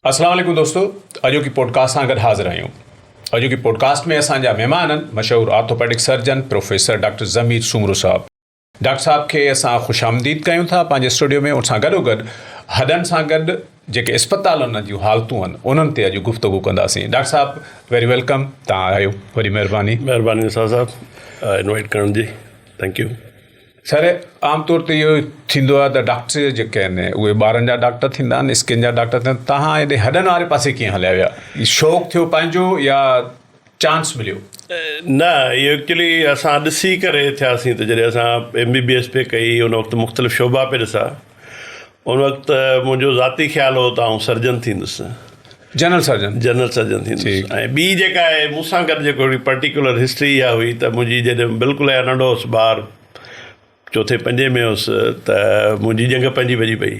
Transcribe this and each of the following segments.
اسلام عليڪم دوستو اڄوڪي پوڊڪاسٽ سان گڏ حاضر آهيون اڄوڪي پوڊڪاسٽ ۾ اسان جا مهمان آهن مشهور orthopaedic surgeon professor doctor Zameer Soomro صاحب ڊاڪٽر صاحب کي اسان خوش آمديد ڪيون ٿا پنهنجي اسٽوڊيو ۾ ان سان گڏو گڏ هڏن سان گڏ جيڪي اسپتالن جون حالتون آهن انهن تي اڄ گفتگو ڪنداسين ڊاڪٽر صاحب ويري welcome تان آيو وڏي مهرباني مهرباني نثار صاحب انوائٽ ڪرڻ جي thank you sir عام طور تي اهو ٿيندو آهي ته ڊاڪٽر جيڪي آهن اهي ٻارن جا ڊاڪٽر ٿيندا آهن اسڪن جا ڊاڪٽر ٿيندا آهن تهان هيڏي هڏن واري پاسي ڪيئن هليا ويا شوق ٿيو پنهنجو يا چانس مليو؟ نه اهو ايڪچولي اسان ڏسي ڪري ٿياسين ته جڏهن اسان M B B S P ڪئي ان وقت مختلف شعبا پي ڏسا ان وقت منهنجو ذاتي خيال هو ته آئون سرجن ٿيندس جنرل سرجن جنرل سرجن ٿيندس ۽ ٻي جيڪا آهي مون سان گڏ جيڪو هڪڙي پرٽيڪولر هسٽري اها هئي ته منهنجي جڏهن بلڪل آء ننڍو هوس ٻار چوٿين پنجين ۾ هوس ته منهنجي ڄنگهه پنهنجي ڀڄي پئي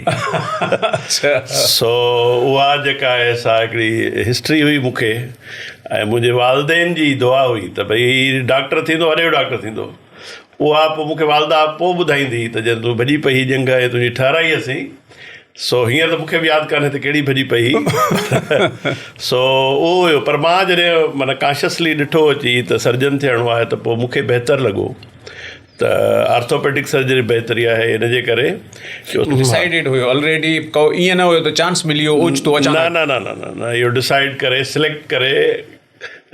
سو اها جيڪا آهي سا هڪڙي هسٽري هئي مون کي ۽ منهنجي والدين جي دعا هئي ته ڀئي ڊاڪٽر ٿيندو وڏو ڊاڪٽر ٿيندو اها پوء مون کي والده پوء ٻڌائيندي هئي ته جڏهن تون ڀڄي پئي ڄنگهه ۽ تنهنجي ٺهرائي اسين سو هينئر ته مون کي به ياد ڪانهي ته ڪهڙي ڀڄي پئي هئي سو اهو هيو پر مان جڏهن معنيٰ ڪانشسلي ڏٺو اچي ته سرجن ٿيڻو آهي ته پوء مون کي بهتر لڳو ته آرٿوپيڊڪ سرجري بهتري آهي ان جي ڪري جو ڊسائيڊيڊ هيو الريڊي ڪو ائين نه هيو ته چانس ملي ويو اوچتو اچانڪ نه نه نه نه نه اهو ڊسائيڊ ڪري سليڪٽ ڪري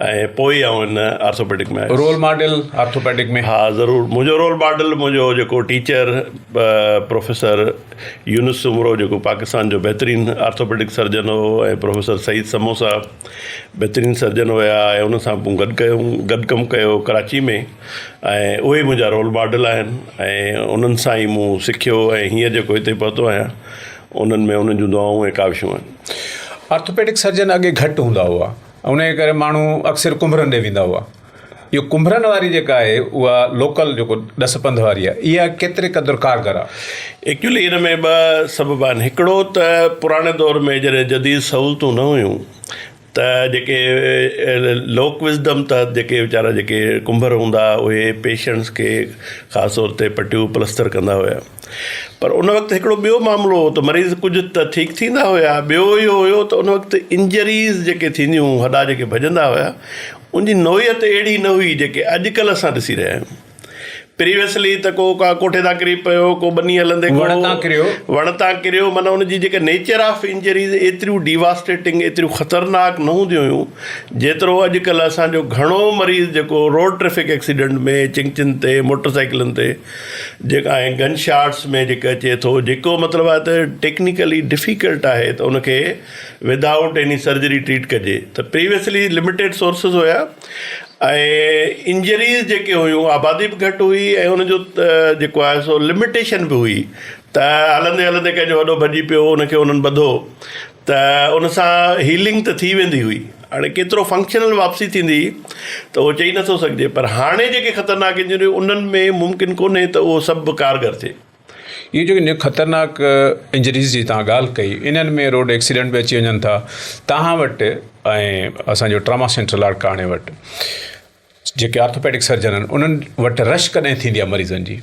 ۽ پوء ئي آئون ان آرٿوپيڊڪ ۾ آيس. Role model orthopaedic ۾؟ ها ضرور منهنجو رول ماڊل منهنجو جيڪو ٽيچر پروفيسر يونس سومرو جيڪو پاڪستان جو بهترين آرٿوپيڊڪ سرجن هو ۽ پروفيسر سعيد سمون صاحب بهترين سرجن هيا ۽ ان سان مون گڏ ڪيو گڏ ڪم ڪيو ڪراچي ۾ ۽ اهي منهنجا رول ماڊل آهن ۽ انهن سان ئي مون سکيو ۽ هينئر جيڪو هتي پهتو آهيان انهن ۾ انهن جون دعائون ۽ ڪاوشون آهن. آرٿوپيڊڪ سرجن اڳي گهٽ هوندا هئا. انهيء ڪري ماڻهو اڪثر ڪنڀرن ڏي ويندا هئا. اهو ڪنڀرن واري جيڪا آهي اها لوڪل جيڪو ڏس پنڌ واري آهي اها ڪيتري قدر ڪارگر آهي؟ ايڪچولي ان ۾ ٻه سبب آهن. هڪڙو ته پراڻي دور ۾ جڏهن جديد سهولتون نه هيون ته جيڪي لوڪ وزڊم تحت جيڪي ويچارا جيڪي ڪنڀر هوندا هئا اهي پيشنٽس کي خاص طور تي پٽيون پلستر ڪندا هيا. پر ان وقت هڪڙو ٻيو معاملو هو ته مريض ڪجهه ته ٺيڪ ٿيندا هيا ٻيو اهو هيو ته ان وقت انجريز جيڪي ٿينديون هيون هڏا جيڪي ڀڄندا هيا ان جي نوعيت اهڙي نه هئي جيڪي اڄڪلهه اسان ڏسي رهيا آهيون پريويسلي ته ڪو ڪا ڪوٺي تان ڪري پيو ڪو ٻني هلندي وڻ تان ڪريو وڻ تان ڪريو معنيٰ ان جي جيڪا نيچر آف انجريز ايتريون ڊيواسٽيٽنگ ايتريون خطرناڪ نه هونديون هيون جيترو اڄڪلهه اسان جو گهڻو مريض جيڪو روڊ ٽريفڪ ايڪسيڊنٽ ۾ چنگچن تي موٽر سائيڪلن تي جيڪا ۽ گن شاٽس ۾ جيڪو اچي ٿو جيڪو مطلب آهي ته ٽيڪنيڪلي ڊفيڪلٽ آهي ته ان کي without any surgery treat ڪجي ته پريويسلي لميٽيڊ سورسز هيا ۽ انجريز جيڪي هيون آبادي به گهٽ هئي ۽ ان جو جيڪو آهي سو لميٽيشن به هئي ته هلندي هلندي ڪنهن جو هڏو ڀڄي پيو ان کي انهن ٻڌو ته ان سان هيلنگ ته ٿي ويندي هئي هاڻي ڪيترو فنڪشنل واپسي ٿيندي ته اهو چئي نٿو سگهجي پر هاڻي جيڪي خطرناڪ انجريون انهن ۾ ممڪن ڪونهي ته اهو سڀ ڪارگر ٿئي. اهي جيڪي خطرناڪ انجريز جي توهان ڳالهه ڪئي انهن ۾ روڊ ايڪسيڊنٽ به اچي وڃن ٿا توهان وٽ ۽ اسان جو ٽراما سينٽر لاڙڪاڻي وٽ جيڪي آرٿوپيڊڪ سرجن آهن انهن وٽ رش ڪڏهن ٿيندي آهي مريضن جي؟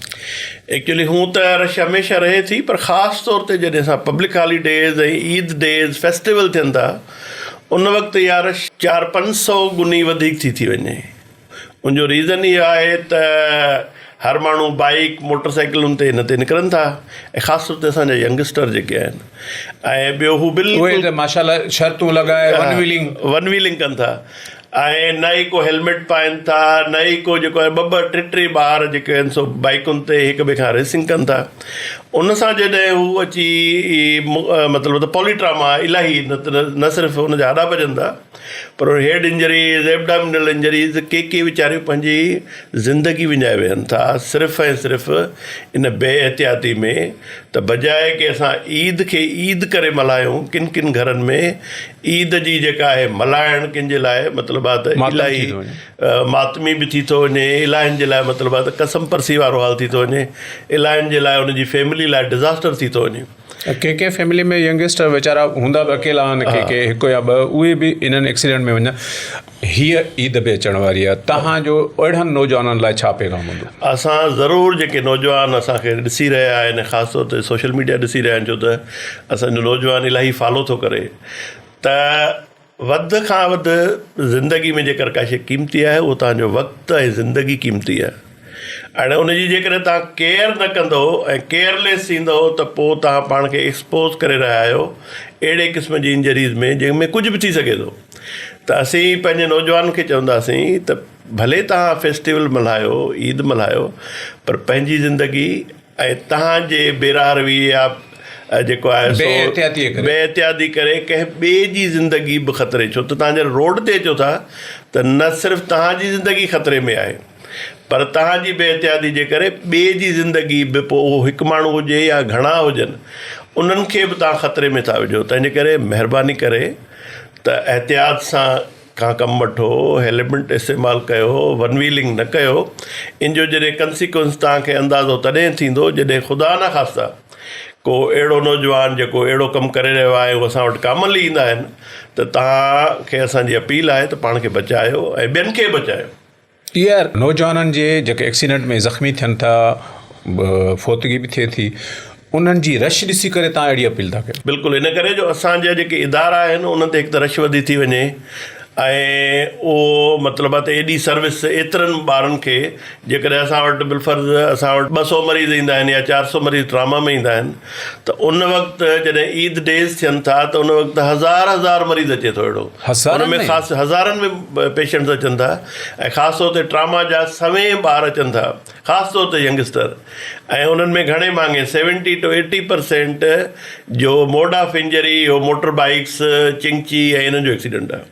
ايڪچولي هون ته رش هميشه رهي ٿي پر خاص طور تي جڏهن اسان public holidays ۽ Eid days festival ٿين ٿا ان وقت اها رش چار 500 گني وڌيڪ ٿي ٿي وڃي ان جو ريزن اهو آهي ته هر ماڻهو بائيڪ موٽر سائيڪلن تي هن تي نڪرن ٿا ۽ خاص طور تي اسان جا ينگسٽر جيڪي آهن ۽ ٻيو هو بلڪل اهي ته ماشاء الله شرطون لڳائي ون ويلنگ ون ويلنگ ڪن ٿا ۽ نه ئي ڪو هيلميٽ پائين ٿا نه ئي ڪو جيڪو آهي ٻه ٻه ٽي ٽي ٻار جيڪي آهن سو بائيڪن تي هڪ ٻئي کان ريسنگ ڪن ٿا ان سان جڏهن هو اچي مطلب ته پولي ٽراما الاهي نه صرف ان جا هڏا ڀڄن ٿا پر هيڊ انجريز ايبڊامنل انجريز ڪي ڪي ويچاريون پنهنجي زندگي وڃائي ويهن ٿا صرف ۽ صرف ان بي احتياطي ۾ ته بجاء ڪي اسان عيد کي عيد ڪري ملهايون ڪن ڪن گهرن ۾ عيد جي جيڪا آهي ملهائڻ ڪن جي لاء مطلب آهي ته الاهي ماتمي به ٿي ٿو وڃي الاهين جي لاء مطلب آهي ته قسم پرسي وارو حال ٿي ٿو وڃي الاهين جي لاء ان جي فيملي لاء ڊزاسٽر ٿي ٿو وڃي. ڪنهن ڪنهن فيملي ۾ ينگسٽر ويچارا هوندا به اڪيلا آهن ڪي ڪي هڪ يا ٻه اهي به انهن ايڪسيڊنٽ ۾ وڃن هيء عيد به اچڻ واري آهي توهان جو اهڙن نوجوانن لاء ڇا پيغام هوندو؟ اسان ضرور جيڪي نوجوان اسان کي ڏسي رهيا آهن خاص طور تي سوشل ميڊيا ڏسي رهيا آهن ڇو ته اسان جو نوجوان الاهي فالو ٿو ڪري. ته وڌ کان وڌ زندگي ۾ جيڪر ڪا شيء قيمتي آهي اهو توهان جو وقت ۽ زندگي قيمتي آهي ۽ ان جي جيڪڏهن توهان ڪيئر نه ڪندو ۽ ڪيئرليس ٿيندو ته پوء توهان پاڻ کي ايڪسپوز ڪري رهيا آهيو اهڙي قسم جي انجريز ۾ جنهن ۾ ڪجهه به ٿي سگهي ٿو ته اسين پنهنجي نوجوانن کي چونداسين ته ڀلي توهان فيسٽيول ملهايو عيد ملهايو پر پنهنجي زندگي ۽ توهان جي بيراهه روي يا جيڪو آهي سو بي احتياطي ڪري ڪنهن ٻئي جي زندگي به خطري ڇو ته توهان جڏهن روڊ تي اچو ٿا ته نه صرف توهان جي زندگي خطري ۾ آهي پر توهان جي بي احتياطي جي ڪري ٻئي جي زندگي به پوء اهو هڪ ماڻهو هجي يا گهڻا هجن انهن کي به توهان خطري ۾ ٿا وجهو تنهن جي ڪري مهرباني ڪري ته احتياط سان کان ڪم وٺو، هيلمٽ استعمال ڪيو، ون ويلنگ نه ڪيو، ان جو جڏهن ڪنسيڪوئنس توهان کي اندازو تڏهن ٿيندو جڏهن خدا نخواسته ڪو اهڙو نوجوان جيڪو اهڙو ڪم ڪري رهيو آهي اهو اسان وٽ ڪامنلي ايندا آهن ته توهان کي اسان جي اپيل آهي ته پاڻ کي بچايو ۽ ٻين کي بچايو. يار نوجوانن جي جيڪي ايڪسيڊنٽ ۾ زخمي ٿين ٿا فوتگي به ٿئي ٿي انهن جي رش ڏسي ڪري تان اهڙي اپيل ٿا ڪيو. بلڪل ان ڪري جو اسان جا جيڪي ادارا آهن انهن تي هڪ ته رش وڌي ٿي وڃي ۽ اهو مطلب آهي ته ايڏي سروس ايترن ٻارن کي جيڪڏهن اسان وٽ بالفرض اسان وٽ 200 مريض ايندا آهن يا 400 مريض ٽراما ۾ ايندا آهن ته ان وقت جڏهن عيد ڊيز ٿين ٿا ته ان وقت هزار هزار مريض اچي ٿو اهڙو ان ۾ خاص هزارن ۾ پيشنٽس اچن ٿا ۽ خاص طور تي ٽراما جا سوين ٻار اچن ٿا خاص طور تي ينگسٽر ۽ انهن ۾ گهڻي ڀاڱي سيونٽي ٽو ايٽي پرسينٽ جو موڊ آف انجري اهو موٽر بائيڪس چنگچي ۽ انهن جو ايڪسيڊنٽ آهي.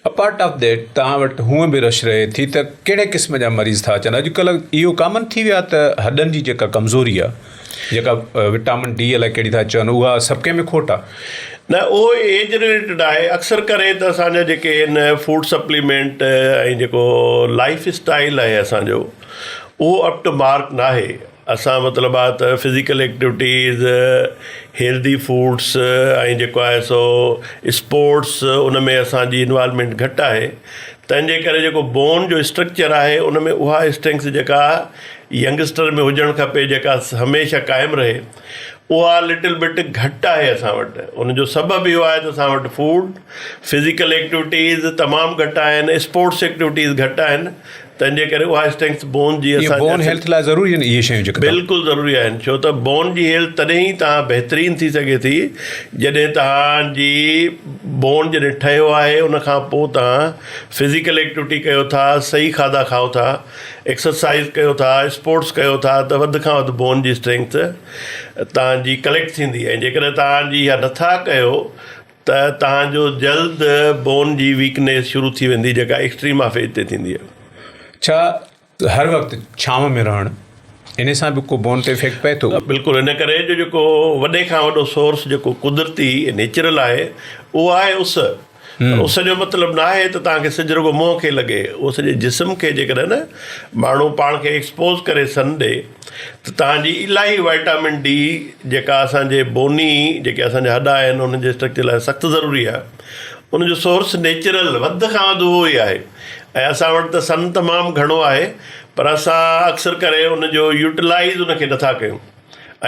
اپارٽ آف that توهان وٽ هونء به رش رهي ٿي ته ڪهڙي قسم جا مريض ٿا اچن اڄڪلهه اهو ڪامن ٿي ويو آهي ته هڏن جي جيڪا ڪمزوري آهي جيڪا وٽامن ڊي الائي ڪهڙي ٿا چون اها سڀ ڪنهن ۾ کوٽ آ. نه اهو ايج رليٽيڊ آهي اڪثر ڪري ته اسان جا جيڪي هن فوڊ سپليمينٽ ۽ جيڪو لائف اسٽائل آهي اسان جو اهو اپ ٽو مارڪ ناهي اسان مطلب آهي ته فزيڪل ايڪٽيوٽيز هيلدي فوڊس ۽ جيڪو آهي سو اسپورٽس ان ۾ اسان جي انوالومينٽ گهٽ آهي تنهن جي ڪري جيڪو بون جو اسٽرڪچر آهي ان ۾ اها اسٽرينگس جيڪا ينگسٽر ۾ هجڻ کپي جيڪا هميشه قائم رهي اها لٽل بٽ گهٽ آهي اسان وٽ ان جو سبب اهو آهي ته اسان وٽ فوڊ فزيڪل ايڪٽيوٽيز تمام گهٽ آهن اسپورٽس ايڪٽيوٽيز گهٽ آهن تنهن جي ڪري اها اسٽرينگٿ بون جي اسان بون هيلٿ لاء ضروري آهن اهي شيون جيڪا بلڪل ضروري آهن ڇو ته بون جي هيلٿ تڏهن ئي تهان بهترين ٿي سگهي ٿي جڏهن تهان جي بون جڏهن ٺهيو آهي ان کان پوء تهان فزيڪل ايڪٽيوٽي ڪيو ٿا صحيح کاڌا کائو ٿا ايڪسرسائيز ڪيو ٿا اسپورٽس ڪيو ٿا ته وڌ کان وڌ بون جي اسٽرينگٿ توهان جي ڪليڪٽ ٿيندي ۽ جيڪڏهن توهان جي اها نٿا ڪيو ته توهان جو جلد بون جي ويڪنيس شروع ٿي ويندي جيڪا ايڪسٽريم آف ايج تي ٿيندي آهي. ڇا هر وقت ڇانو ۾ رهڻ انهي سان به ڪو بون تي افيڪٽ پئي ٿو؟ بلڪل ان ڪري جو جيڪو وڏي کان وڏو سورس جيڪو قدرتي نيچرل آهي اهو آهي اس پر اس جو مطلب نه آهي ته توهان کي سج رڳو منهن کي لڳي، اهو سڄي جسم کي جيڪڏهن نه ماڻهو پاڻ کي ايڪسپوز ڪري سن ڏي ته توهان جي الاهي وائٽامن ڊي جيڪا اسان جي بوني جيڪي اسان جا هڏا آهن انهن جي اسٽرڪچر لاء سخت ضروري آهي ان جو سورس نيچرل وڌ کان وڌ اهو ئي آهي ۽ اسان وٽ ته سن تمام گهڻو آهي پر اسان اڪثر ڪري ان جو يوٽيلائز ان کي نٿا ڪيون.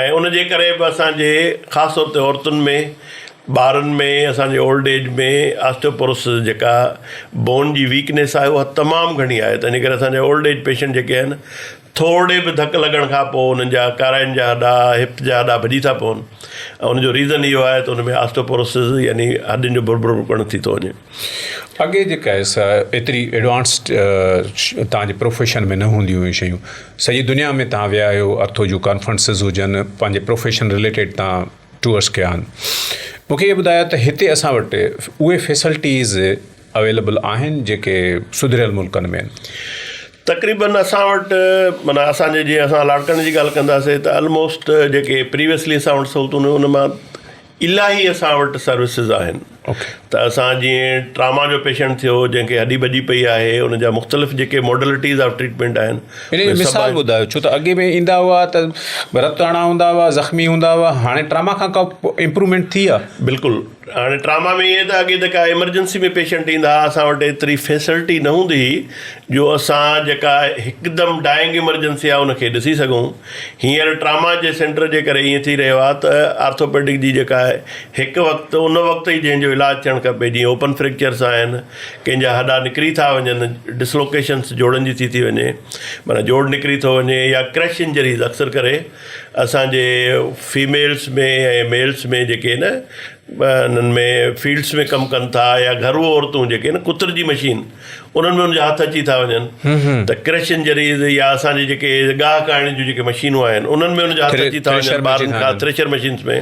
۽ ان جي ڪري به اسان جي خاص طور تي عورتن ۾ ٻارن ۾ اسان جي اولڊ ايج ۾ آسٽيوپوروسس جيڪا بون جي ويڪنيس آهي اها تمام گهڻي آهي تنهنجي ڪري اسان جا اولڊ ايج پيشنٽ جيڪي آهن ٿورڙي به ڌڪ لڳڻ کان پوء انهن جا ڪارائن جا هڏا هپ جا هڏا ڀڄي ٿا پون ۽ ان جو ريزن اهو آهي ته ان ۾ آسٽيوپوروسس يعني هڏين جو ڀرڀرو پڻ ٿي ٿو وڃي. اڳي جيڪا آهي سا ايتري ايڊوانسڊ توهان جي پروفيشن ۾ نه هونديون هيون شيون سڄي دنيا ۾ توهان ويا آهيو ارٿو جون ڪانفرنسز هجن پنهنجي پروفيشن رليٽيڊ توهان ٽوئرس ڪيا آهن مون کي اهو ٻڌايو ته هتي اسان وٽ اهي فيسلٽيز اويليبل آهن جيڪي سڌريل ملڪن ۾ آهن. تقريبن اسان وٽ معنيٰ اسان جي جيئن اسان لاڙڪاڻي جي ڳالهه ڪنداسين ته الموسٽ جيڪي پريويسلي اسان وٽ سهولتون هيون ان مان الاهي اسان وٽ سروسز آهن ته اسان جيئن ٽراما جو پيشنٽ ٿيو جنهن کي هڏي ڀڄي پئي آهي ان جا مختلف جيڪي موڊلٽيز آف ٽريٽمينٽ آهن ان جو مثال ٻڌايو ڇو ته اڳي ۾ ايندا هئا ته رت هڻا هوندا هئا زخمي هوندا هئا هاڻي ٽراما کان ڪا امپروومينٽ ٿي آهي. بلڪل. هاڻي ٽراما ۾ ائين ته اڳي ته ڪا ايمرجنسي ۾ پيشنٽ ايندا ها اسان وٽ ايتري فيسلٽي نه هوندي هئي جو اسان جيڪا هڪدم ڊائنگ ايمرجنسي آهي ان کي ڏسي سگهون. هينئر ٽراما جي سينٽر جي ڪري ائين ٿي رهيو آهي ته آرٿوپيڊڪ جي جيڪا هڪ وقت ان وقت ئي جنهن جو علاج ٿيڻ کپي جيئن اوپن فريڪچرس آهن ڪنهن جا هڏا نڪري ٿا وڃن ڊسلوڪيشنس جوڙن جي ٿي ٿي وڃي معنيٰ جوڙ نڪري ٿو وڃي يا ڪرش انجريز اڪثر ڪري اسان جي فيميلس ۾ ۽ ميلس ۾ جيڪي نه انهن ۾ فيلڊس ۾ ڪم ڪن ٿا يا گهرو عورتون جيڪي نه ڪتر جي مشين انهن ۾ ان جا هٿ اچي ٿا وڃن ته ڪرش انجريز يا اسان جي جيڪي گاهه ڪاهڻ جون جيڪي مشينون آهن انهن ۾ ان جا هٿ اچي ٿا وڃن ٻارن کان ٿريشر مشينس ۾.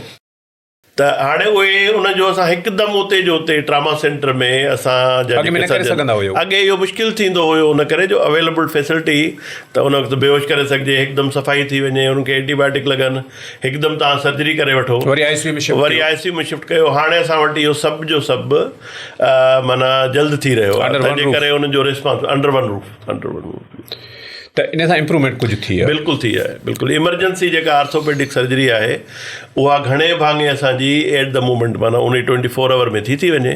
ته هاڻي اهي ان جو اسان هڪدم اتي جو اتي ٽراما سينٽر ۾ اسان جا اڳ ۾ نه ڪري سگهندا هيو. اڳي اهو مشڪل ٿيندو هيو ان ڪري جو اويليبل فيسلٽي ته ان وقت بيهوش ڪري سگهجي هڪدم صفائي ٿي وڃي انهن کي اينٽي بائيوٽڪ لڳن هڪدم توهان سرجري ڪري وٺو وري آء سي يو ۾ شفٽ وري ڪيو. آء سي يو ۾ شفٽ ڪيو هاڻي اسان وٽ اهو سڀ جو سڀ معنيٰ جلد ٿي رهيو آهي انڊر ون تنهن جي روف. ڪري انهن جو response under one roof under one roof. ته ان سان امپروومينٽ ڪجهه ٿي آهي. بلڪل ٿي آهي بلڪل ايمرجنسي جيڪا آرٿوپيڊڪ سرجري آهي اها گهڻي ڀاڱي اسان جي ايٽ the moment معنيٰ انهي ٽوئنٽي فور آور ۾ ٿي ٿي وڃي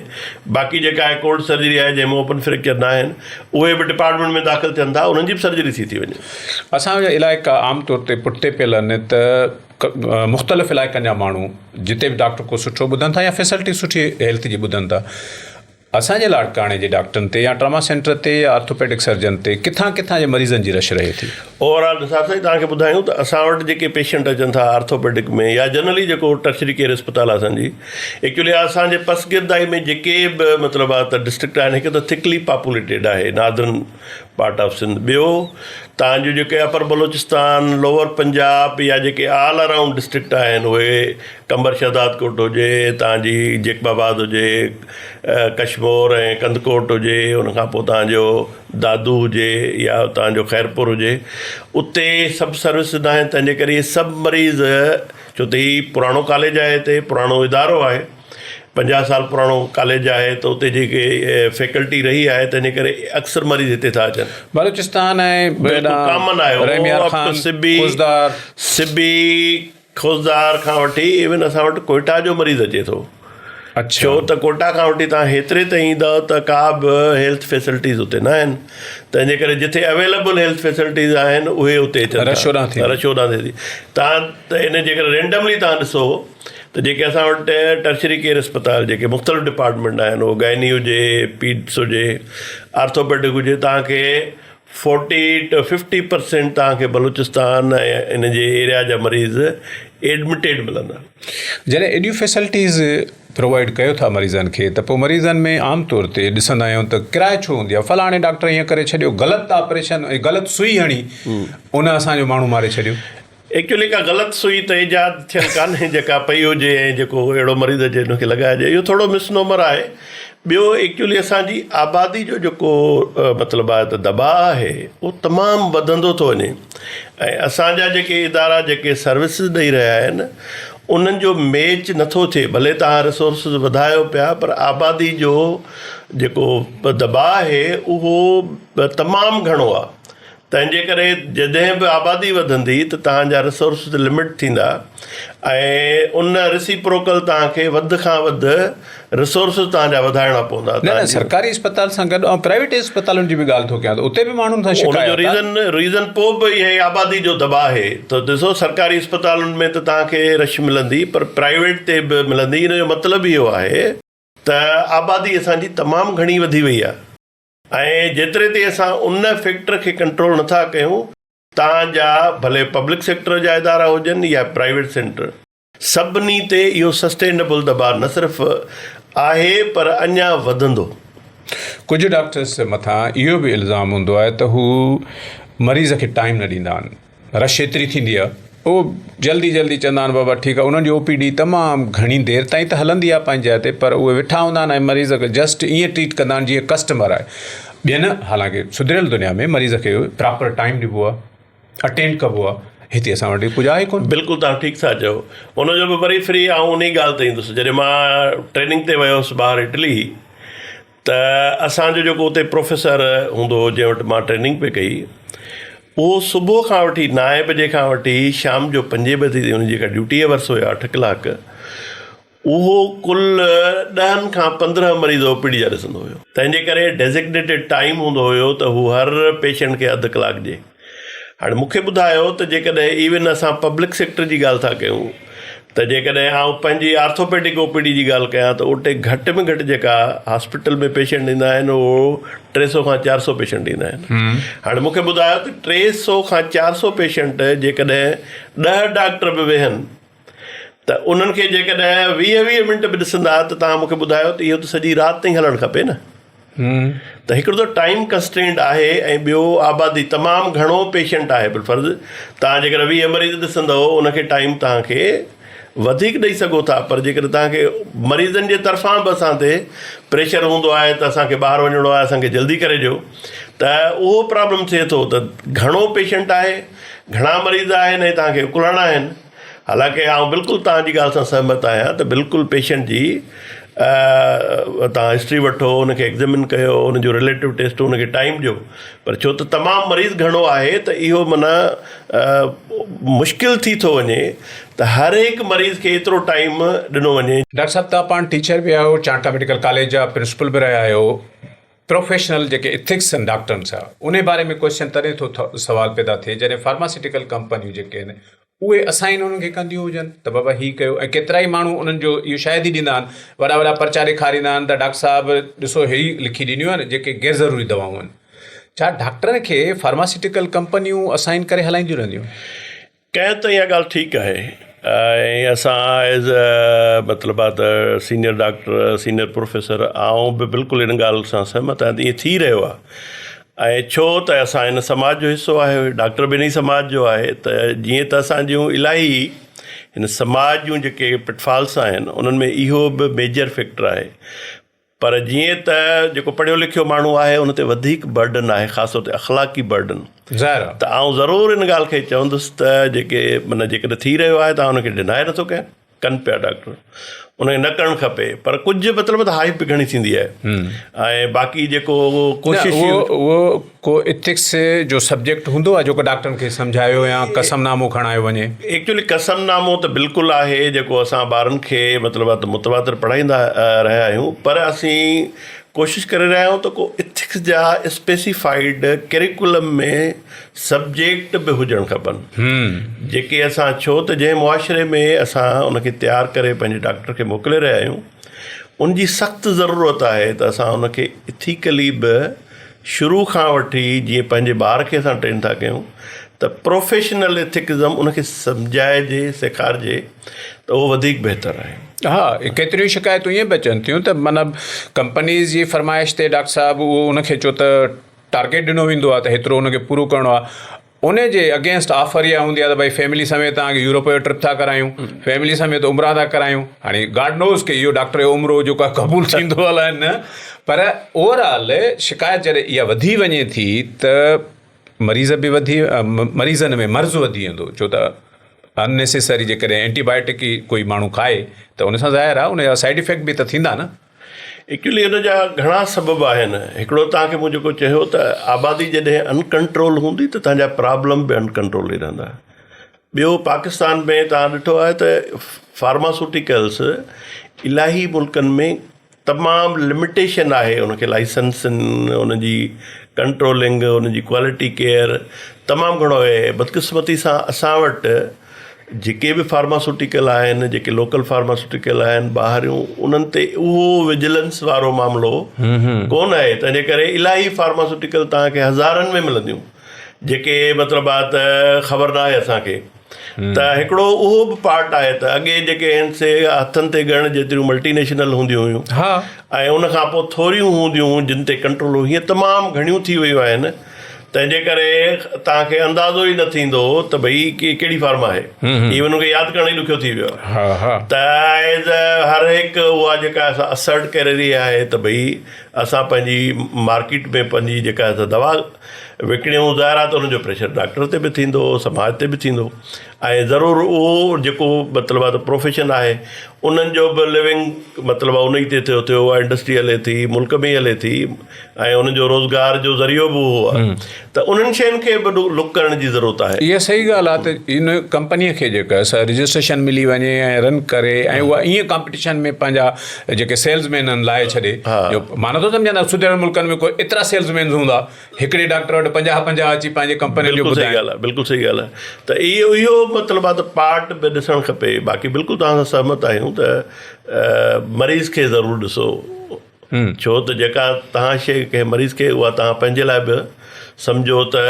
باقي جيڪا آهي ڪولڊ سرجري آهي جنهن ۾ اوپن فريڪچر نه آهن اهي به ڊپارٽمينٽ ۾ داخل ٿين ٿا انهن جي به سرجري ٿي ٿي وڃي. اسان جا علائقا عام طور تي پٺتي پيل آهن ته مختلف علائقن جا ماڻهو جتي به ڊاڪٽر ڪو سٺو ٻڌن ٿا يا فيسلٽي سٺي هيلٿ جي ٻڌن ٿا اسان جي لاڙڪاڻي جي ڊاڪٽرن تي يا ٽراما سينٽر تي يا آرٿوپيڊڪ سرجن تي ڪٿان ڪٿان جي مريضن جي رش رهي ٿي. اوور آل نثار سائين توهان کي ٻڌايون ته اسان وٽ جيڪي پيشنٽ اچن ٿا آرٿوپيڊڪ ۾ يا جنرلي جيڪو ٽرشري ڪيئر اسپتال آهي اسان جي ايڪچولي اسان جي پسگردائي ۾ جيڪي به مطلب آهي ته ڊسٽرڪٽ آهن هڪ ته ٿڪلي پاپوليٽيڊ آهي ناردرن پارٽ آف سنڌ ٻيو توهان جو جيڪي اپر بلوچستان لوئر پنجاب يا جيڪي آل اراؤنڊ ڊسٽرڪٽ آهن اهي قمبر شهدادڪوٽ هجي توهان جي جيڪب آباد هجي ڪشمور ۽ ڪنڌڪوٽ هجي ان کان پوء توهان جو دادو هجي يا توهان جو خيرپور هجي اتي سڀ سروس ناهن تنهن جي ڪري اهي سڀ مريض ڇو ته هي پراڻو ڪاليج آهي هتي پراڻو ادارو آهي 50 سال پراڻو ڪاليج آهي ته اتي جيڪي فيڪلٽي رهي آهي تنهن جي ڪري اڪثر مريض هتي ٿا اچن. بلوچستان ۽ بلڪل ڪامن آهي رحيم يار خان، سبي خضدار. سبي خضدار کان وٺي ايون اسان وٽ ڪوئيٽا جو مريض اچي ٿو ڇو ته ڪوئيٽا کان وٺي توهان هيتري تائين ايندؤ ته ڪا به هيلٿ فيسلٽيز اتي نه آهن تنهن جي ڪري جتي اويليبل هيلٿ فيسلٽيز آهن اهي اتي اچن ٿا رش هوڏانهن ٿئي ٿي توهان ته ان جي ڪري رينڊملي توهان ڏسو ته جيڪي اسان وٽ ٽرشري ڪيئر اسپتال جيڪي مختلف ڊپارٽمينٽ آهن اهو گائني هجي پيڊس هجي آرٿوپيڊڪ هجي توهان کي فورٽي ٽو ففٽي پرسينٽ توهان کي بلوچستان ۽ ان جي ايريا جا مريض ايڊمٽيڊ ملندا. جڏهن ايڏيون فيسلٽيز پرووائيڊ ڪيو ٿا مريضن کي ته پوء مريضن ۾ عام طور تي ڏسندا آهيون ته ڪراء ڇو هوندي آهي فلاڻي ڊاڪٽر ائين ڪري ڇڏيو غلط آپريشن ۽ غلط سوئي هڻي ان اسان جو ماڻهو ماري ڇڏيو. ايڪچولي ڪا غلط سوئي ته ايجاد ٿيل ڪانهي جيڪا پئي هجي ۽ جيڪو اهڙو مريض اچي ان کي لڳائجي اهو ٿورو مس نومر آهي ٻيو ايڪچولي اسان جي آبادي جو جيڪو مطلب آهي ته دٻاء آهي اهو تمام وڌندو ٿو وڃي ۽ اسان جا جيڪي ادارا جيڪي سروسز ڏئي رهيا آهن انهن جو ميچ نٿو ٿئي ڀلي توهان ريسورسز وڌايو پيا پر آبادي جو جيڪو دٻاء آهي اهو تمام گهڻو آهي تنهن جي ڪري جڏهن به آبادي وڌندي ته توهان جا ريسورسز لمٽ ٿيندا ۽ ان ريسيپروڪل توهان کي وڌ کان وڌ ريسورسز توهان جا وڌائڻا پوندا. نه نه سرڪاري اسپتال سان گڏ آئون پرائيويٽ اسپتالن جي به ڳالهه ٿو ڪيان ته اتي به ماڻهن سان ان جو شڪايت آهي. ريزن ريزن پوء به اهي آبادي جو دٻاء آهي ته ڏسو سرڪاري اسپتالن ۾ ته توهان کي رش ملندي پر پرائيويٽ تي به ملندي ان جو مطلب اهو آهي ته آبادي اسان جي تمام گهڻي وڌي وئي آهي. ۽ جيتري تائين اسان ان فيڪٽر کي ڪنٽرول نٿا ڪيون تان جا ڀلي پبلڪ سيڪٽر جا ادارا هجن يا پرائيويٽ سينٽر سڀني تي اهو سسٽينبل دٻاء نه صرف آهي پر اڃا وڌندو. ڪجهه ڊاڪٽرس مٿان اهو به الزام هوندو آهي ته هو مريض کي ٽائيم نه ڏيندا آهن. رش ايتري ٿيندي آهي اهو جلدي جلدي چوندا آهن بابا ٺيڪ آهي انهن جي او پي ڊي تمام گهڻي دير تائين ته هلندي آهي پنهنجي جاء تي پر اهي ويٺا هوندا آهن ۽ مريض کي جسٽ ائين ٽريٽ ڪندا آهن جيئن ڪسٽمر آهي ٻين حالانڪه سڌريل دنيا ۾ مريض کي پراپر ٽائيم ڏبو آهي اٽينڊ ڪبو آهي هتي اسان وٽ ڪجهه آهي ڪونه. بلڪل توهان ٺيڪ ٿا چئو ان جو به وري فري آئون انهي ڳالهه تي ايندس جڏهن مان ٽريننگ تي ويو هوس ٻاهر اٽلي ته اسان جو جيڪو اتي پروفيسر هوندو هو جنهن وٽ مان ٽريننگ پئي ڪئي اهو صبح کان وٺي نائين بجي کان وٺي شام جو پنجين بجي تائين ان جي جيڪا ڊيوٽي اورس هيا اٺ ڪلاڪ اهو ڪل ڏهن کان 15 مريض او پي ڊي جا ڏسندو هيو. تنهن جي ڪري ڊيزگنيٽيڊ ٽائيم هوندو هيو ته هو هر پيشنٽ کي اڌ ڪلاڪ ڏي. هاڻي مون کي ٻڌايو ته جيڪڏهن ايون اسان پبلڪ سيڪٽر جي ڳالهه ٿا ڪيون ته جيڪڏهن آئون پنهنجي آرٿوپيڊڪ او پي ڊي جي ڳالهه ڪيان ته اتي گهٽ ۾ گهٽ جيڪا هاسپيٽل ۾ پيشنٽ ايندا آهن اهو 300 کان 400 پيشنٽ ايندا آهن. هاڻي مون کي ٻڌايو ته 300 کان 400 پيشنٽ جيڪڏهن 10 ڊاڪٽر به ويهن ته انهن کي جيڪڏهن 20 20 منٽ به ڏسندا ته توهان مون کي ٻڌايو ته اهو ته سڄي رات تائين هلڻ کپي نه. ته هڪڙو ته ٽائيم ڪنسٽرينٽ آهي ۽ ٻيو آبادي تمام گهڻو پيشنٽ آهي بالفرض توهان جيڪڏهن 20 مريض ڏسندؤ ان کي ٽائيم توهان کي وڌيڪ ڏئي سگهو ٿا پر جيڪڏهن توهان کي مريضن جي طرفان به اسان تي پريشر هوندو آهي ته اسان کي ٻاهر وڃڻو آهي اسان کي جلدي ڪري ڏيو ته اهو پرابلم ٿئي ٿو ته گهڻو پيشنٽ آهي گهڻا مريض آهن ۽ توهان کي اڪلائڻا آهن. حالانڪه آئون بلڪل توهان جي ڳالهه سان سهمت آهيان ته بلڪل پيشنٽ جي توهان هسٽري وٺو ان کي ايگزامن ڪيو ان جو رليٽو ٽيسٽ ان کي ٽائيم ڏيو پر ڇو ته تمام مريض گهڻو آهي ته اهو معنيٰ مشڪل ٿي ٿو وڃي ته هر هڪ مريض کي ايترو ٽائيم ڏنو وڃي. ڊاڪٽر صاحب توهان پاڻ ٽيچر به آهيو چانڊڪا ميڊيڪل ڪاليج جا پرنسپل به رهيا آهيو پروفيشنل جيڪي اٿڪس آهن ڊاڪٽرن سان انهي باري ۾ ڪوئسچن تڏهن ٿو سوال پيدا ٿئي جڏهن فارماسيوٽيڪل ڪمپنيون جيڪي آهن اهي اسائن انهن کي ڪنديون هجن ته بابا هي ڪيو ۽ ڪيترائي ماڻهو انهن جو اهو شاهدي ڏيندا آهن وڏا وڏا پرچا ڏيکاريندا آهن ته ڊاڪٽر صاحب ڏسو هي لکي ڏنيون آهن جيڪي غير ضروري دوائون آهن ڇا ڊاڪٽرن کي فارماسيوٽيڪل ڪمپنيون اسائن ڪري هلائينديون رهنديون؟ ڪنهن ته اها ڳالهه ٺيڪ آهي ۽ اسان ايز اي مطلب آ ته سينئر ڊاڪٽر سينئر پروفيسر آئون به بلڪل ان ڳالهه سان سهمت آهيان ته ائين ٿي رهيو آهي ۽ ڇو ته اسان ان سماج جو حصو آهيون ڊاڪٽر به ان ئي سماج جو آهي ته جيئن ته اسان جون الاهي هن سماج جون جيڪي پٽفالس آهن انهن ۾ اهو به ميجر فيڪٽر آهي پر جيئن ته جيڪو پڙهيو لکيو ماڻهو آهي ان تي وڌيڪ برڊن آهي خاص طور تي اخلاقي برڊن ظاهر آهي ته آئون ضرور ان ڳالهه کي چوندس ته جيڪي معنيٰ جيڪڏهن ٿي رهيو آهي ته آئون ان کي ڊنائي نٿو ڪيان ڪن پيا ڊاڪٽر ان کي نه ڪرڻ کپي پر ڪجهه مطلب ته هائپ به گهڻي ٿيندي آهي ۽ باقي جيڪو ڪوشش اهو ڪو ايٿڪس جو سبجيڪٽ هوندو آهي جيڪو ڊاڪٽرن کي سمجهايو يا قسم نامو کڻايو وڃي؟ ايڪچولي قسم نامو ته بلڪل آهي جيڪو اسان ٻارن کي مطلب آهي ته متواتر پڙهائيندا رهيا آهيون پر اسين ڪوشش ڪري رهيا آهيون ته ڪو ايٿڪس جا اسپيسيفائيڊ ڪريڪولم ۾ سبجيڪٽ به هجڻ کپن جيڪي اسان ڇو ته جنهن معاشري ۾ اسان ان کي تيار ڪري پنهنجي ڊاڪٽر کي موڪلي رهيا آهيون ان جي سخت ضرورت آهي ته اسان ان کي ايٿيڪلي به شروع کان وٺي جيئن پنهنجي ٻار کي اسان ٽرين ٿا ڪيون ته پروفيشنل ايٿڪزم ان کي سمجهائجي سيکارجي ته اهو وڌيڪ بهتر آهي. ها ڪيتريون شڪايتون ائين به اچن ٿيون ته معنيٰ ڪمپنيز جي فرمائش تي ڊاڪٽر صاحب اهو ان کي چو ته ٽارگيٽ ڏنو ويندو آهي ته هيترو ان کي پورو ڪرڻو آهي ان جي اگينسٽ آفر اها هوندي آهي ته ڀائي فيملي سميت توهان کي يورپ جو ٽرپ ٿا ڪرايون فيملي سميت عمرا ٿا ڪرايون هاڻي گاڊ نوز ڪي اهو ڊاڪٽر جو عمرو جيڪو آهي قبول ٿيندو الائي نه پر اوور آل شڪايت جڏهن اها وڌي وڃي ٿي ته مريض به وڌي مريضن ۾ مرض وڌي ويندو ڇو ته ان نيسيسري جيڪڏهن اينٽي بائيوٽڪ ئي ڪوئي ماڻهو کائي ته ان سان ظاهر آهي ان جا سائيڊ افيڪٽ به ته ٿيندا نه. ايڪچولي ان جا گهڻا سبب آهن. هڪڙو توهان کي مون جيڪو چيو ته آبادي جڏهن ان ڪنٽرول هوندي ته توهان جا پرابلم به ان ڪنٽرول ئي رهندا. ٻيو پاڪستان ۾ توهان ڏٺو آهي ته فارماسوٽيڪلس الاهي ملڪن ۾ تمام لميٽيشن آهي ان کي لائسنسن ان جي ڪنٽرولنگ ان جي ڪوالٽي ڪيئر تمام گهڻو آهي بدقسمتي سان اسان وٽ جيڪي به فارماسوٽيڪل آهن جيڪي لوڪل فارماسوٽيڪل آهن ٻاهريون انهن تي اهو وجلنس وارو معاملو ڪونه آهي تنهنجي ڪري الاهي فارماسوٽيڪل توهان کي هزارن ۾ ملنديون جيڪي مطلب آهي ته خبر نه آهي اسان کي ته هڪڙو اهو به پارٽ آهي ته اڳي جيڪي آهن سي هٿن تي ڳڻ جيتريون ملٽي نيشنل هونديون هيون ۽ ان کان پوء ٿوريون هونديون هيون جن تي ڪنٽرول هو هيئن تمام گهڻيون ٿي ويون آهن تنهن جي ڪري توهان کي اندازو ئي نه ٿيندو ته ڀئي ڪهڙي فارم آهي. ايون ان کي ياد ڪرڻ ئي ڏکيو ٿي ويو آهي ته ايز هر هڪ اها جيڪا اسان اسرٽ ڪري رهي آهي ته ڀئي اسان پنهنجي مارڪيٽ ۾ پنهنجي جيڪا اسان دوا وڪڻيون ظاهر آهي ته ان جو پريشر ڊاڪٽر تي به ٿيندو سماج تي به ٿيندو. ۽ ضرور اهو جيڪو مطلب آهي ته پروفيشن آهي انهن جو به لونگ مطلب آهي ان ئي تي ٿيو ٿيو اها انڊسٽري هلي ٿي ملڪ ۾ هلي ٿي ۽ انهن جو روزگار جو ذريعو به اهو آهي ته انهن شين کي به لڪ ڪرڻ جي ضرورت آهي. اها صحيح ڳالهه آهي ته ان ڪمپنيء کي جيڪا سا رجسٽريشن ملي وڃي ۽ رن ڪري ۽ اها ائين ڪامپٽيشن ۾ پنهنجا جيڪي سيلز مين آهن لاهي ڇڏي جو مان نٿو سمجهان ته سڌريل ملڪن ۾ ڪو ايترا سيلز مينز هوندا هڪڙي ڊاڪٽر وٽ 50 50 اچي پنهنجي ڪمپنين جو بلڪل صحيح ٻڌائين. ڳالهه آهي بلڪل صحيح ڳالهه آهي ته اهو اهو مطلب آهي ته پارٽ به ڏسڻ کپي باقي بلڪل توهان سان سهمت آهيون ته مريض کي ضرور ڏسو ڇو ته جيڪا توهان شي ڪنهن مريض کي اها توهان پنهنجي لاء به سمجهو ته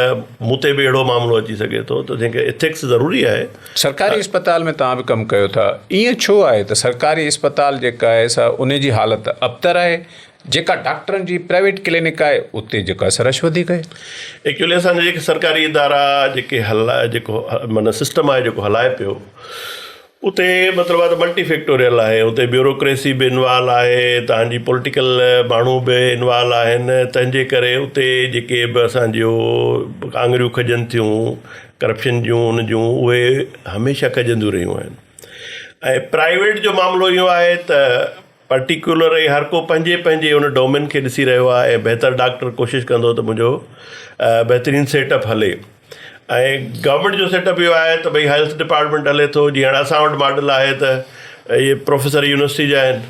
مون تي به اهڙو معاملو اچي سگهي ٿو ته جنهن کي ايٿڪس ضروري آهي. سرڪاري اسپتال ۾ توهان به ڪم ڪيو ٿا ائين ڇو آهي ته سرڪاري اسپتال جيڪا آهي سا ان جي حالت ابتر آهي جيڪا ڊاڪٽرن جي پرائيويٽ ڪلينڪ آهي اتي جيڪا سا رش وڌيڪ آهي. ايڪچولي اسان جا جيڪي سرڪاري ادارا جيڪي هلائي جيڪو معنيٰ سسٽم آهي جيڪو هلائي پيو اتي مطلب آهي ته ملٽي فيڪٽوريل آهي اتي بيوروڪريسي به انوالو آهي تهان جي پوليٽيڪل ماڻهو به انوالو آهن تنهن جي ڪري اتي جيڪي به اسان جو آڱريون کڄن ٿيون ڪرپشن جون ان جون اهي هميشه کڄنديون رهيون آهن ۽ پرائيويٽ جو معاملو اهو آهي ته پرٽيڪيولر ۽ هر ڪو پنهنجي پنهنجي ان ڊومين کي ڏسي رهيو آهي ۽ بهتر ڊاڪٽر ڪوشش ڪندو ته منهنجو بهترين سيٽ اپ هلي ۽ گورنمينٽ جو سيٽ اپ اهو آهي ته ڀئي هيلٿ ڊپارٽمينٽ هلي ٿو جيئن هاڻي اسان وٽ ماڊل آهي ته اهي پروفيسر يونيورسٽي جا آهن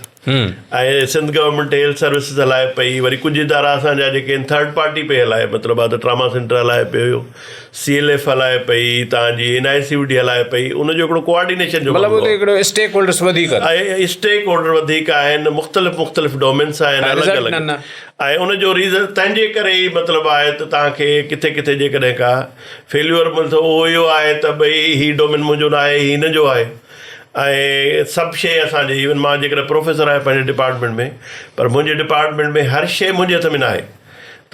۽ سنڌ گورنمينٽ هيلٿ سروسز هلائي پئي وري ڪجهه ادارا اسان جا جيڪي آهن ٿرڊ پارٽي پئي هلائي مطلب آهي ته ٽراما سينٽر هلائي پيو سي ايل ايف هلائي پئي تان جي اين آء سي وي ڊي هلائي پئي ان جو هڪڙو ڪوآرڊينيشن جو مطلب اتي هڪڙو اسٽيڪ هولڊرس وڌيڪ آهن. اسٽيڪ هولڊر وڌيڪ آهن مختلف مختلف ڊومينس آهن الڳ الڳ ۽ ان جو ريزن تنهن جي ڪري ئي مطلب آهي ته تان کي ڪٿي ڪٿي جيڪڏهن ڪا فيليور ملي ٿو اهو اهو آهي ته ڀئي هي ڊومين منهنجو نه آهي هي هن جو آهي ۽ سڀ شيء اسان جي ايون مان جيڪڏهن پروفيسر آهيان پنهنجي ڊپارٽمينٽ ۾ پر منهنجي ڊپارٽمينٽ ۾ هر شيء منهنجي هٿ ۾ نه آهي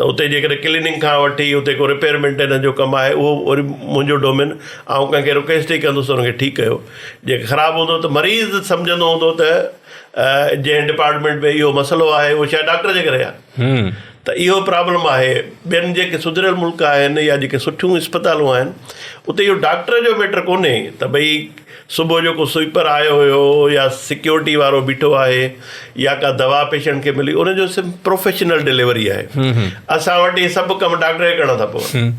ته اتي جيڪڏهن ڪليننگ کان وٺي اتي ڪو رپيئر مينٽيننس جو ڪم آهي اهو وري منهنجو ڊومين آئون ڪنهن کي رڪويسٽ ئي ڪندس ته ان کي ٺيڪ ڪيو جي خراب هوندو ته مريض سمجهندو هوندو ته جنهن ڊپارٽمينٽ ۾ اهو مسئلو آهي اهو شايد ڊاڪٽر جي ڪري آهي ته اهو پرابلم آهي ٻين جيڪي سڌريل ملڪ آهن يا جيڪي سٺيون اسپتالون آهن اتي اهو ڊاڪٽر جو ميٽر ڪونهي ته ڀئي صبح جو ڪو سوئيپر آيو هيو يا سيڪيورٽي وارو بيٺو آهي يا ڪا دوا پيشنٽ کي ملي ان جو صرف پروفيشنل ڊليوري آهي اسان وٽ اهي سڀ ڪم ڊاڪٽر کي ڪرڻا ٿا پون.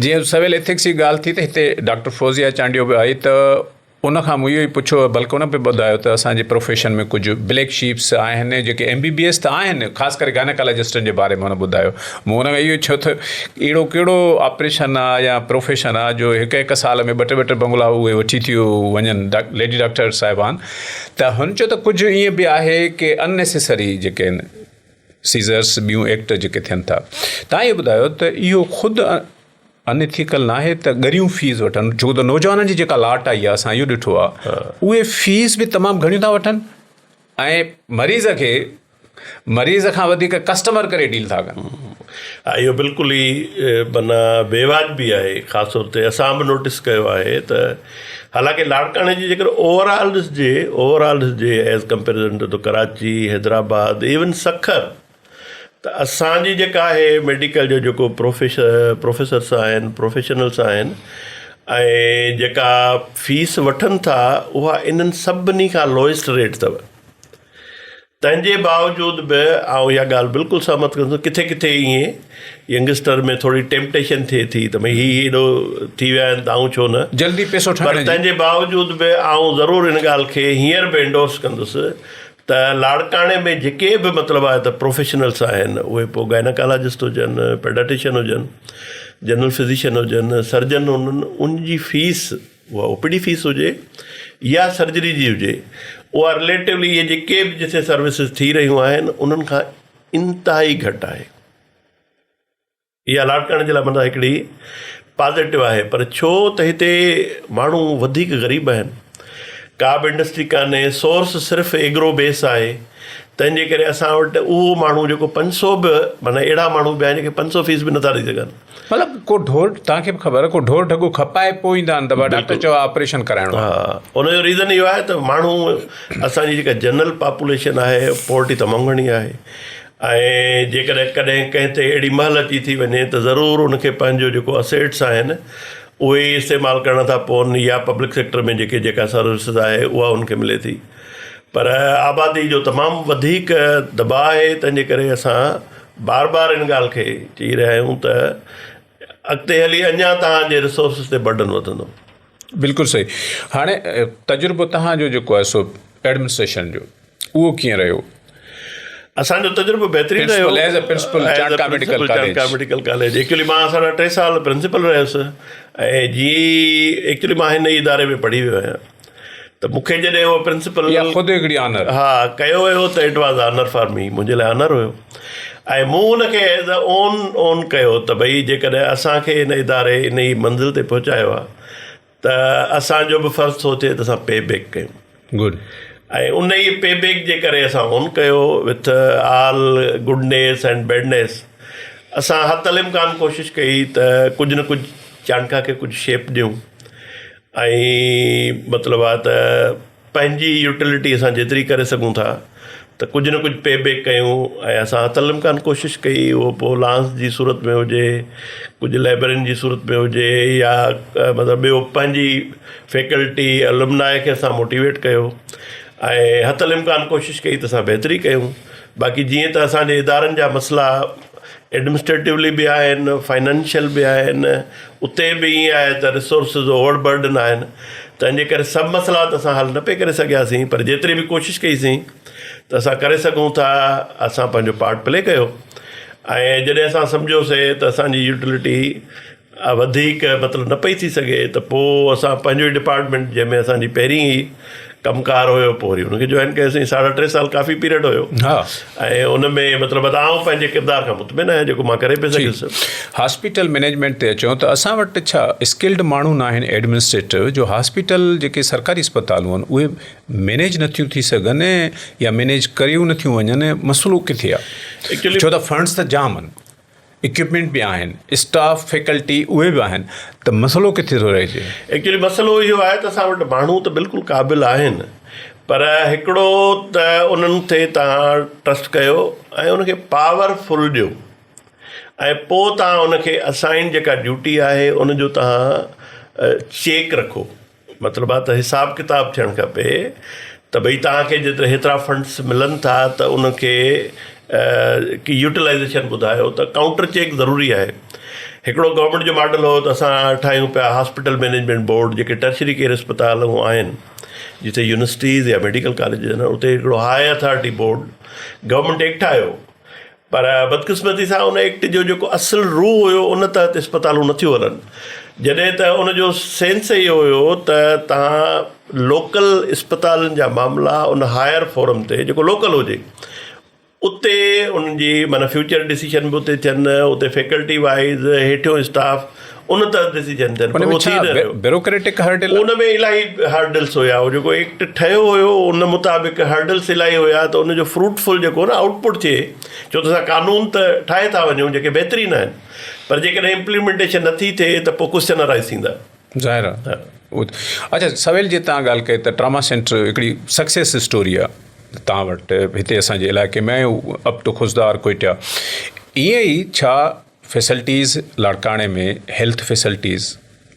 جيئن سول ايٿڪس جي ڳالهه ٿي ته هتي ڊاڪٽر فوزيه چانڊيو به آئي ته ان کان مون اهو ئي پڇيو بلڪه ان به ٻڌايو ته اسان جي پروفيشن ۾ ڪجهه بليڪ شيپس آهن جيڪي ايم بي بي ايس ته آهن خاص ڪري گائناڪالاجسٽن جي باري ۾ هن ٻڌايو مون ان کان اهو چيو ته اهڙو ڪهڙو آپريشن آ يا پروفيشن آ جو هڪ هڪ سال ۾ ٻه ٽي ٻه ٽي بنگلا اهي وٺي ٿيو وڃن ليڊي ڊاڪٽر صاحبان ته هن چيو ته ڪجهه ائين به آهي ڪي ان نيسيسري جيڪي آهن سيزرس ٻيون ايڪٽ جيڪي ٿين ٿا تان اهو ٻڌايو ته اهو خود ان ايٿيڪل ناهي ته ڳريون فيس وٺن ڇو ته نوجوانن جي جيڪا لاٽ آئي آ اسان اهو ڏٺو آ اهي فيس به تمام گهڻيون ٿا وٺن ۽ مريض کي مريض کان وڌيڪ ڪسٽمر ڪري ڊيل ٿا ڪن. ها اهو بلڪل ئي معنيٰ بي واجبي آهي خاص طور تي اسان به نوٽس ڪيو آهي ته حالانڪه لاڙڪاڻي جي جيڪر اوور آل ڏسجي اوور آل ڏسجي as comparison to Karachi Hyderabad even Sukkur ته اسان جي جيڪا آهي ميڊيڪل جو جيڪو پروفيسرس آهن پروفيشنلس آهن ۽ جيڪا فيس وٺن ٿا اها انهن سڀني کان لوئسٽ ريٽ اٿو تنهن جي باوجود به آئون اها ڳالهه بلڪل سهمت ڪندس ڪٿي ڪٿي ائين ينگسٽر ۾ ٿوري ٽيمپٽيشن ٿئي ٿي ته ڀئي هي هيڏو ٿي ويا آهن ته آئون ڇو نه جلدي پئسو ٺاهڻ پر تنهن جي باوجود به آئون ضرور ان ڳالهه کي هينئر به انڊورس ڪندس ته لاڙڪاڻي ۾ جيڪي به مطلب آهي ته پروفيشنلس آهن اهي پوء گائناڪالاجسٽ هجن پيڊاٽيشن هجن جنرل فزيشن هجن سرجن هجن ان جي فيس اها او پي ڊي فيس هجي يا سرجري جي هجي اها رليٽولي اهي جيڪي به جتي سروسز ٿي رهيون آهن انهن کان انتهائي گهٽ آهي. اها لاڙڪاڻي جي لاء معنيٰ هڪڙي پازيٽو آهي پر ڇو ته هتي ماڻهو وڌيڪ غريب آهن ڪا به انڊسٽري ڪانهي سورس صرف ايگرو بيس آهي تنهن جي ڪري اسان وٽ اهو ماڻهو جيڪو 500 به معنيٰ اهڙا ماڻهو به آهن جيڪي 500 فيس به نٿا ڏئي سگهن. مطلب ڪو ڍور توهان کي به خبر آهي ڪو ڍور ڍڳو کپائي پوء ايندا آهن ته ڊاڪٽر چيو آهي آپريشن ڪرائڻو آهي. ها ان جو ريزن اهو آهي ته ماڻهو اسان جي جيڪا جنرل پاپوليشن آهي پاورٽي تمام گهڻي آهي ۽ جيڪڏهن ڪڏهن ڪنهن تي اهڙي مهل اچي ٿي وڃي ته ضرور ان کي پنهنجو جيڪو اسيٽس آهن اهي ئي استعمال ڪرڻا ٿا پون يا پبلڪ سيڪٽر ۾ جيڪي جيڪا سروسز آهي اها ان کي ملي ٿي پر آبادي جو تمام وڌيڪ دٻاء آهي تنهن جي ڪري اسان بار بار ان ڳالهه کي چئي رهيا آهيون ته اڳتي هلي اڃا توهان جي ريسورسز تي برڊن وڌندو. بلڪل صحيح هاڻي تجربو توهان جو جيڪو آهي سو ايڊمنسٽريشن جو اهو ڪيئن رهيو؟ اسان جو تجربو بهترين رهيو. As a principal Chandka medical college. Chandka medical college actually مان ساڍا ٽي سال پرنسپل رهيس ۽ جي ايڪچولي مان هن ئي اداري ۾ پڙهي ويو آهيان ته مون کي جڏهن اهو پرنسپل اها خود هڪڙي آنر. ها ڪيو ويو ته it was honour for me منهنجي لاء آنر هيو ۽ مون ان کي ايز اي اون اون ڪيو ته ڀئي جيڪڏهن اسان کي هن اداري ان ئي منزل تي پهچايو آهي ته اسان جو به فرض ٿو ٿئي ته اسان پي بيڪ ڪيون. گڊ. ۽ ان ئي پي بيڪ جي ڪري اسان اون ڪيو with all goodness and badness اسان حت الامڪان ڪوشش ڪئي ته ڪجهه نه ڪجهه چانڊڪا کي ڪجهه شيپ ڏيون ۽ مطلب آ ته پنهنجي يوٽيلٽي اسان جيتري ڪري سگهون ٿا ته ڪجهه نه ڪجهه پي بيڪ ڪيون ۽ اسان حت الامڪان ڪوشش ڪئي اهو پوء لانس جي صورت ۾ هجي ڪجهه لائبرين جي صورت ۾ هجي يا مطلب ٻيو پنهنجي فيڪلٽي الومناء کي اسان موٽيويٽ ڪيو ۽ حت الامڪان ڪوشش ڪئي ته اسان بهتري ڪيون باقي جيئن ته اسان جي ادارن جا مسئلا ايڊمنسٽريٽولي به آهن فائنانشل به آهن اتي به ائين آهي ته ريسورسز اوور برڊن آهن تنهن جي ڪري سڀ مسئلا ته اسان حل نه پئي ڪري سگهياسين پر جيتري به ڪوشش ڪئي سين ته اسان ڪري سگهون ٿا اسان پنهنجو پارٽ پلي ڪيو ۽ جڏهن اسان سمجهيوسي ته اسانجي يوٽيلٽي وڌيڪ مطلب نه پئي ٿي سگهي ته پوء اسان پنهنجو ئي ڊپارٽمينٽ جنهن ۾ اسان جي پهرين ئي ڪم ڪار هيو پوء وري ان کي جوائن ڪيوسين ساڍا ٽي سال ڪافي پيريڊ هيو ۽ ان ۾ مطلب ته آئون پنهنجي ڪردار کان مطمئن آهيان جيڪو مان ڪري پئي سگهيس. هاسپيٽل مئنيجمينٽ تي اچون ته اسان وٽ ڇا اسڪلڊ ماڻهو نه آهن ايڊمنسٽريٽو جو هاسپيٽل جيڪي سرڪاري اسپتالون آهن اهي مئنيج نٿيون ٿي سگهن يا مئنيج ڪريون نٿيون وڃن مسئلو ڪٿي آهي ڇو ته فنڊس ته جام آهن. اڪوپمينٽ به آهن، اسٽاف فيڪلٽي اهي به آهن ته مسئلو ڪٿي ٿو رهجي؟ ايڪچولي مسئلو اهو آهي ته اسان وٽ ماڻهو ته بلڪل قابل آهن پر هڪڙو ته انهن تي توهان ٽرسٽ ڪيو ۽ ان کي پاور فل ڏيو ۽ پوء توهان ان کي اسائن جيڪا ڊيوٽي آهي ان جو توهان چيڪ رکو. مطلب آ ته حساب ڪتاب ٿيڻ کپي ته ڀئي توهان کي جيترا هيترا فنڊس ملن ٿا ته ان کي يوٽيلائيزيشن ٻڌايو ته ڪائونٽر چيڪ ضروري آهي هڪڙو گورنمينٽ جو ماڊل هو ته اسان ٺاهيون پيا هاسپيٽل مينيجمينٽ بورڊ جيڪي ٽرشري ڪيئر اسپتالون آهن جتي يونيورسٽيز يا ميڊيڪل ڪاليج آهن اتي هڪڙو high authority board government act ٺاهيو پر بدقسمتي سان ان ايڪٽ جو جيڪو اصل روح هيو ان تحت اسپتالون نٿيون هلن جڏهن ته ان جو سينس اهو هيو ته توهان لوڪل اسپتالن جا معاملا ان هائر فورم تي جيڪو لوڪل هجي اتي ان جي معنيٰ فيوچر ڊسيشن به اتي ٿين اتي فيڪلٽي وائز هيٺيون اسٽاف ان تحت ڊسيزن ٿين پر اهو ٿي نه رهيو. بيوروڪريٽڪ هرڊل ان ۾ الاهي هرڊلس هيا اهو جيڪو ايڪٽ ٺهيو هيو ان مطابق هرڊلس الاهي هيا ته ان جو فروٽ فل جيڪو نه آئوٽ پٽ ٿئي ڇو ته اسان قانون ته ٺاهي ٿا وڃون جيڪي بهترين آهن پر جيڪڏهن امپليمينٽيشن نه ٿي ٿئي ته پوء ڪوسچن ارائز ٿيندا. ظاهر آهي اڇا سويل جي تان ڳالهه ڪئي ته ٽراما سينٽر هڪڙي سڪسيس اسٽوري آهي تان وٽ هتي اسان جي علائقي ۾ اپ ٽو خضدار ڪوئٽيا ائين ئي ڇا فيسلٽيز لاڙڪاڻي ۾ هيلٿ فيسلٽيز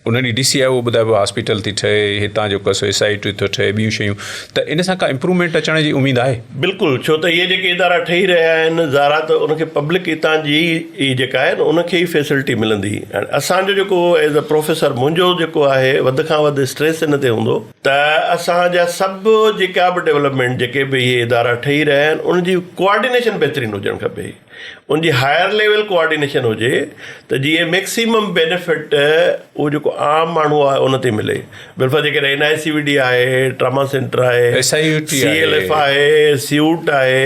ان ڏينهن ڊي سي آيو اهو ٻڌايو پيو هاسپيٽل ٿي ٺهي هتان جو ڪس ايس I ٽي ٿو ٺهي ٻيون شيون ته ان سان ڪا امپروومينٽ اچڻ جي اميد آهي؟ بلڪل ڇو ته اهي جيڪي ادارا ٺهي رهيا آهن ظاهر آهي ته ان کي پبلڪ هتان جي ئي جيڪا آهي نه ان کي ئي فيسلٽي ملندي هاڻي اسان جو جيڪو ايز اي پروفيسر منهنجو جيڪو آهي وڌ کان وڌ اسٽريس ان تي هوندو ته اسان جا سڀ جيڪا به ڊولپمينٽ جيڪي به اهي ادارا ٺهي رهيا آهن ان جي ڪوآرڊينيشن بهترين هجڻ کپي. ان جي هائر ليول ڪوآرڊينيشن هجي ته جيئن ميڪسيمم بينيفٽ اهو جيڪو عام ماڻهو آهي ان تي ملي بالفرض جيڪڏهن N I C V D آهي ٽراما سينٽر آهي S I U T C L F آهي سيوٽ آهي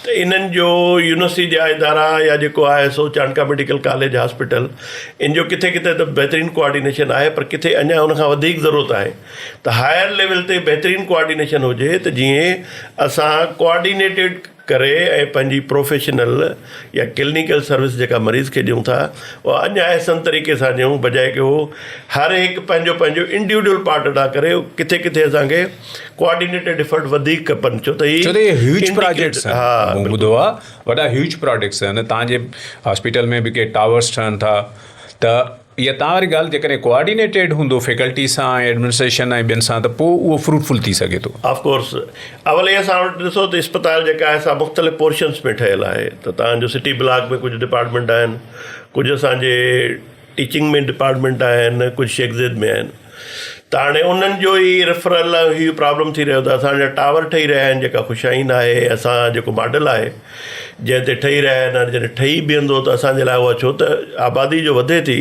ته انهن جو يونيورسٽي جا ادارا يا جيڪو آهي سو چانڊڪا ميڊيڪل ڪاليج هاسپيٽل ان جو ڪٿي ڪٿي ته بهترين ڪوآرڊينيشن آهي پر ڪٿي اڃا ان کان وڌيڪ ضرورت آهي ته هائر ليول تي بهترين ڪوآرڊينيشن هجي ته جيئن اسان ڪوآرڊينيٽيڊ ڪري ۽ پنهنجي پروفيشنل يا ڪلينيڪل سروس جيڪا مريض کي ڏيون ٿا اها اڃا احسن طريقي سان ڏيون بجاء ڪي هو هر هڪ پنهنجو پنهنجو انڊيوڊيول پارٽ ادا ڪري ڪٿي ڪٿي اسان کي ڪوآرڊينيٽيڊ افرٽ وڌيڪ کپن ڇو ته هي ڇو ته هي هيوج پراجيڪٽس آهن مون ٻڌو آهي وڏا هيوج پراجيڪٽس آهن توهان جي هاسپيٽل ۾ به ڪي ٽاورس ٺهن ٿا ته. اها توهان واري ڳالهه جيڪڏهن ڪوآرڊينيٽيڊ هوندو فيڪلٽي سان ۽ ايڊمنسٽريشن ۽ ٻين سان ته پوء اهو فروٽفل ٿي سگهي ٿو. آف ڪورس اول ئي اسان وٽ ڏسو ته اسپتال جيڪا آهي سا مختلف پورشنس ۾ ٺهيل آهي ته توهان جو سٽي بلاڪ ۾ ڪجهه ڊپارٽمينٽ آهن ڪجهه اسان جي ٽيچنگ ۾ ڊپارٽمينٽ آهن ڪجهه شيخ زيد ۾ آهن ته هاڻي انهن جو ئي ريفرل ۽ هي پرابلم ٿي رهيو ته اسان جا ٽاور ٺهي رهيا آهن جيڪا خوش آئين آهي اسان جيڪو ماڊل آهي جنهن تي ٺهي رهيا آهن هاڻي جڏهن ٺهي بيهندو ته اسان جي لاء اها ڇو ته آبادي جو وڌي ٿي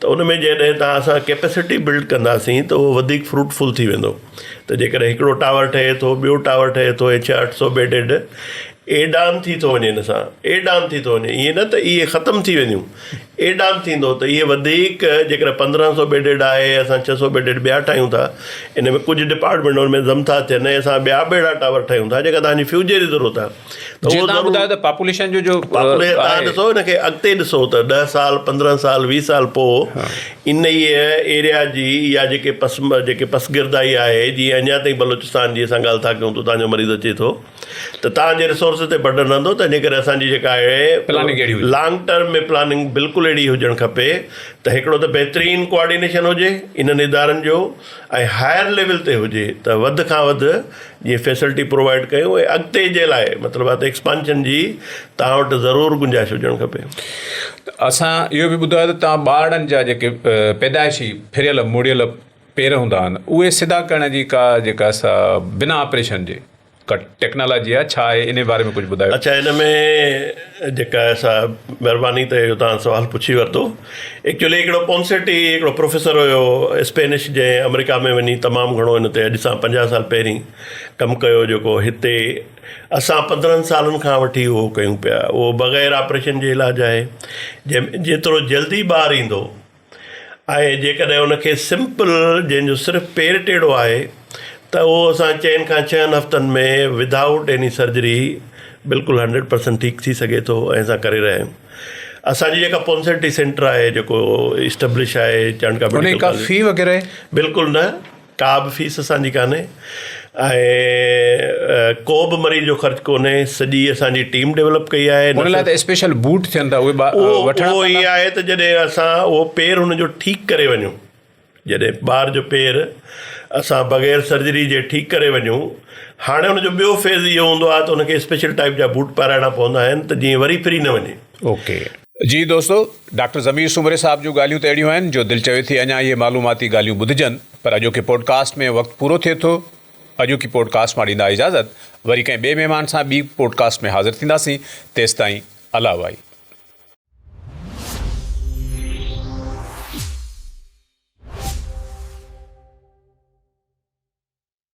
ته ان ۾ جڏهن تان اسان ڪيپيسٽي بلڊ ڪنداسين ته اهو وڌيڪ فروٽفل ٿي ويندو ته جيڪڏهن هڪڙو ٽاور ٺهي ٿو ٻيو ٽاور ٺهي ٿو ۽ ڇهه اٺ سؤ بيڊيڊ ايڊ آن ٿي ٿو وڃي ان سان ايڊ آن ٿي ٿو وڃي ائين نه ته اهي ختم ٿي وينديون ايڊ آن ٿيندو ته اهي وڌيڪ جيڪڏهن 15 سو بيڊيڊ آهي اسان ڇهه سو بيڊيڊ ٻيا ٺاهيون ٿا ان ۾ ڪجهه ڊپارٽمينٽ ان ۾ ضم ٿا ٿين ۽ اسان ٻيا به اهڙا ٽاور ٺاهيون ٿا جيڪا توهان جي فيوچر جي ضرورت آهي ته جيئن توهان ٻڌايو ته پاپوليشن جو جو پاپوليشن توهان ڏسو ان کي اڳتي ڏسو ته ڏهه سال 15 سال 20 سال پوء انهيء ايريا جي يا جيڪي پس جيڪي پسگردائي آهي جيئن اڃا تائين بلوچستان جي اسان ڳالهه ٿا ڪيون ته اتان جو مريض اچي ٿو ته توهان جي ريسورس تي برڊن رهندو تنهن جي ڪري اسان جي جيڪا آهي پلاننگ اهڙي هجي. لانگ ٽرم ۾ پلاننگ بلڪل اهڙي هجڻ کپي ته هڪڙو ته بهترين ڪوآرڊينيشن هجي انهن ادارن جو ۽ هائر ليول تي هجي ته وڌ کان وڌ جيئن فيسلٽي پرووائيڊ ڪيون ۽ اڳتي جي لاء مطلب آهي ته ايڪسپانشن جي توهان وٽ ضرور گنجائش هجڻ کپي. اسان اهو به ٻڌو آهي ته توهان ٻارڙن جا جيڪي پيدائشي ڦريل مڙيل پير هوندا آهن اهي سڌا ڪرڻ جي ڪا جيڪا سا بنا آپريشن جي ڪا ٽيڪنالاجي آهي ڇا آهي انهي باري ۾ ڪجهه ٻڌايو. اڇا ان ۾ جيڪا آهي سا مهرباني ته اهو توهان سوال پڇي ورتو ايڪچولي هڪڙو پونسيٽي هڪڙو پروفيسر هيو اسپينش جنهن آمريڪا ۾ وڃي تمام گهڻو ان تي اڄ سان 50 سال پهرين ڪم ڪيو جيڪو هتي اسان 15 سالن کان وٺي اهو ڪيون پيا اهو بغير آپريشن جي علاج آهي جنهن ۾ جيترو جلدي ٻار ايندو ۽ جيڪڏهن ان کي سمپل جنهن جو صرف پير ٽيڙو آهي ته اهو اسان چئن کان ڇهن هفتن ۾ ودائوٽ ايني سرجري بلڪل هنڊريڊ پرسنٽ ٺيڪ ٿي سگهي ٿو ۽ اسان ڪري رهيا آهيون اسان جي جيڪا پونسيٽي سينٽر آهي جيڪو اسٽبلش آهي چانڊڪا ان جي ڪا في وغيره آهي؟ بلڪل نه ڪا به فيس اسان جي ڪانهي ۽ ڪو به مريض جو خرچ ڪونهي سڄي اسان جي ٽيم ڊيولپ ڪئي آهي ان لاء ته اسپيشل بوٽ ٿين ٿا اهي وٺڻا اهو ائين آهي ته جڏهن اسان اهو پير هن جو ٺيڪ ڪري وڃون جڏهن ٻار جو پير اسان بغير سرجري جي ٺيڪ ڪري وڃون هاڻي ان جو ٻيو فيز اهو هوندو آهي ته ان کي اسپيشل ٽائپ جا بوٽ پارائڻا پوندا آهن ته جيئن وري ڦري نه وڃي. اوڪي. جي دوستو ڊاڪٽر ضمير سومري صاحب جون ڳالهيون ته اهڙيون آهن جو دل چوي ٿي اڃا اهي معلوماتي ڳالهيون ٻڌجن پر اڄوڪي پوڊڪاسٽ ۾ وقت پورو ٿئي ٿو اڄوڪي پوڊڪاسٽ مان ڏيندا اجازت وري ڪنهن ٻئي مهمان سان ٻي پوڊڪاسٽ ۾ حاضر ٿينداسين تيستائين الله وائي.